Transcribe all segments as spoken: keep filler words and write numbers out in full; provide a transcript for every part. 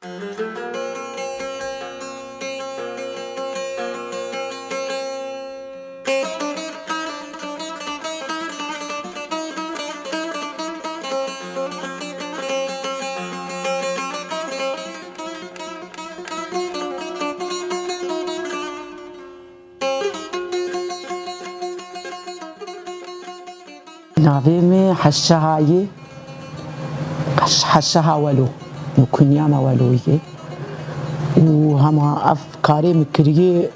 Navê min Heşeha ye. Heş-, Heşeha Welo. Min kunya me Welo ye. Û hema ev karê min kiriye,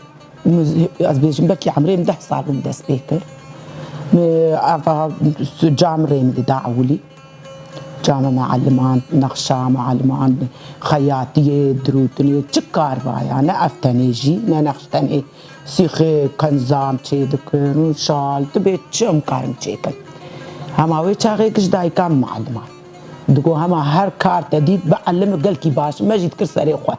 min, ez bêjim, belkî emrê min deh sal bû min dest pê kir. Min eva camrê min dida ewilî. Came mealiman, nexşa mealiman, xeyatiyê, dirûtinê, çi kar ba ya, ne ev tenê jî, ne nexş tenê. Sîxê, kenzam çê dikin û şal, tu bê çi em karin çêkin. Hema wê çaxê giş dayika min mealiman. Digo hema her kar te dît, bielime gelkî baş, me jî dikir serê xwe.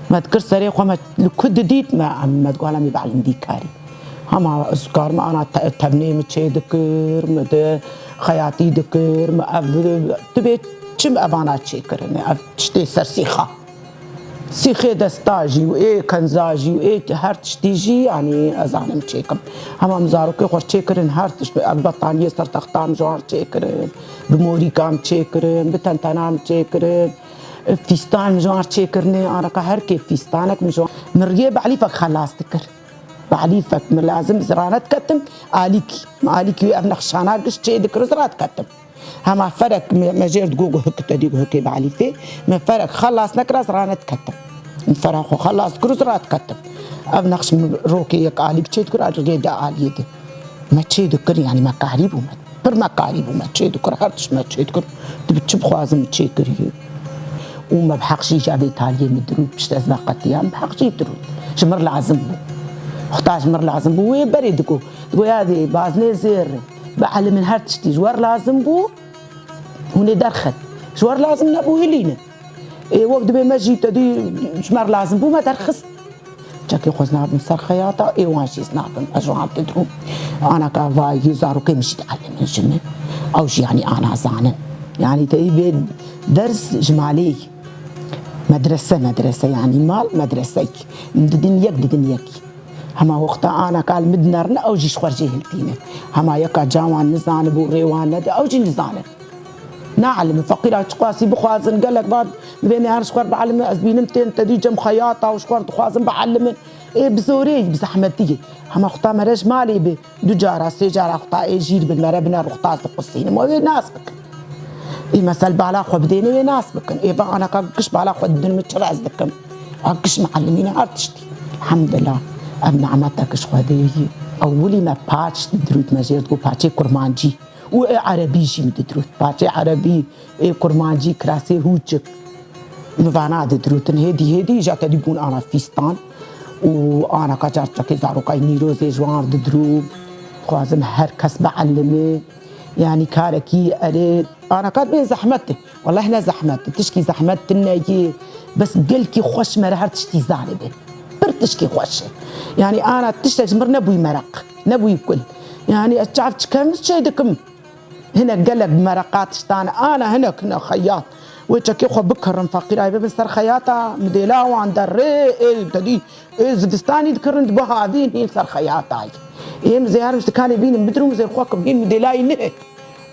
Me dikir serê xwe, me li ku didît, me, me digo hala me bielime dî karî. Hema ez karim ana te-, tevnê min çê dikir, min di xeyatî dikir, min ev, tu bê çi min evana çêkirin, ev tiştê ser sîxa. Sîxê desta jî û ê kenza jî û ê her tiştî jî, yanî ez zanim çêkim. Hema min zarokê xwe çêkirin her tişt, ev betaniyê ser texta min ji wan çêkirin, bi morîka min çêkirin, bi tentena min çêkirin, fîstan min ji wan çêkirine, anaka her kê fîstanek min ji wan. Min riyê bi elîfek xelas dikir. Bi elîfek min lazim ez rane diketim, alîkî. Min alîkî wê ev nexşana giş çê dikir ez radiketim. Hema ferek me, me jêr digo guhik te dî guhikê bi elîfê. Me ferek xelas nekira ez rane diketim. Min fera xwe xelas dikir ez radiketim. Ev nexş min rokê yek alîk çê dikir, alîkê de aliyê de. Me çê dikir, yanî me karî bû me. Pir me karî bû me çê dikir, her tişt me çê dikir. Tu bi çi bixwazim çê kirî. Û me bi heq jî ji evê taliyê min dirût, pişt ez veqetiyam, bi heq jî dirût. Ji mir lazim bû. Xweda ji mir lazim bû. Wê berê digo. Digo ya dê, baznê zêr. Bielimin her tiştî ji wer lazim bû, hûn ê derxin. Ji wer lazim nebû, hilînin. Ê, wek dibê me jî te dî ji me re lazim bû, me derxist. Çekê xwe ez nabim ser xeyata, ê wan jî ez nabim, ez ji wan didirûm. Anaka vayî zarokê min jî dielimin ji min. Ew jî yanî ana zanin. Yanî te vê ders ji malê yî. Medrese, medrese, yanî mal, medreseyî. Didin yek, didin yekî. Hema wexta ana kal min dinerine, ew jî ji xwe jêhil tîne. Hema yeka cawan nizanibû, rê wan nede, ew jî nizanin. Naelime, feqîra çiqasî bixwazin, gelek van dibêne her ji xwe bielime, ez bînim tên te dî cem xeyata û ji xwe dixwazin bielimin. Ê bi zorê yî, bi zehmetî yî. Hema xweta mere ji malê bi, du cara, sê cara xweta ê jîr bin, mere bine rûxtas diqusînim. Wê nas bikin. Ê mesel bala xwe bidêne wê nas bikin. Ê va anaka giş bala xwe didin min çi rez dikim. A giş miellimîne her tiştî. Elhamdulillah. Ev nimetek ji Xwedê yî. Ewilî me paç didirût me jêr digot paçê kurmancî. Û ê erebî jî min didirût. Paçê erebî, ê kurmancî, kirasê hûçik. Min vana didirûtin. Hêdî hêdî ja te dî bûn ana fîstan. Û anaka car çekê zarokay nîrozê ji wan didirû. Dixwazim her kes bielime. Yanî karekî erê, anaka bê zehmet e. Welleh ne zehmet e. Tişkî zehmet tune ye. Bes gelkî xweş mere her tiştî zanibê. Pir tişkî xweş e. Yanî ana tiştek ji mir nebûyî meraq. Nebûyî kul. Yanî ez çav çikem, çê dikim. Hinek gelek mereqa tiştan ana, hinek hinek xeyat. Wê çekê xwe bikirin, feqîray bibin ser xeyata, midêla wan derê, ê, te dî, ê, zivistanî dikirin, dibe havîn, hîn ser xeyatayê. Ê, min zê her dikanê bînim, bidirûm zê xwe kim, hîn midêlayî nihê.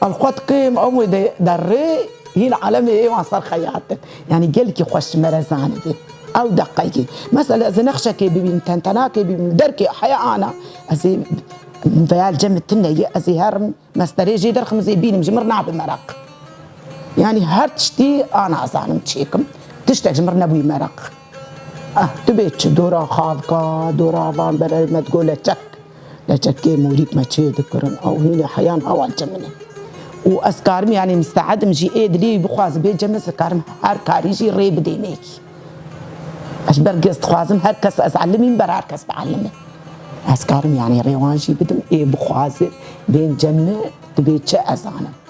Ew xwe dikim, ew wê de, derê, hîn alemê ê wan ser xeyat in. Yanî gelkî xweş ji me re zanibê. Ew deqeyê. Mesela ez ê nexşekê bibînim, tentenakê bibînim, derkê heya ana, ez ê veya li cem min tune ye, ez ê herim, mesterê jê derxim, ez ê bînim, ji mir nabe meraq. Yanî her tiştî a nazanim çêkim. Tiştek ji mir nebûyî meraq. Ah, tu bê çi dora xavka, dora van bere me digo leçek. Leçekê morîk me çê dikirin. Ew hînê heyan hewa li cem min e. Û ez karim, yanî misteedim jî ê dilê wî bixwazim bê cem min, ez karim her karî jî rê bidêmê. Ez ber kes dixwazim, her kes ez elimîm, ber her kes bielime. Ez karim, yanî rê wan jî bidim, ê bixwaze bên cem min, dibê çi ez zanim.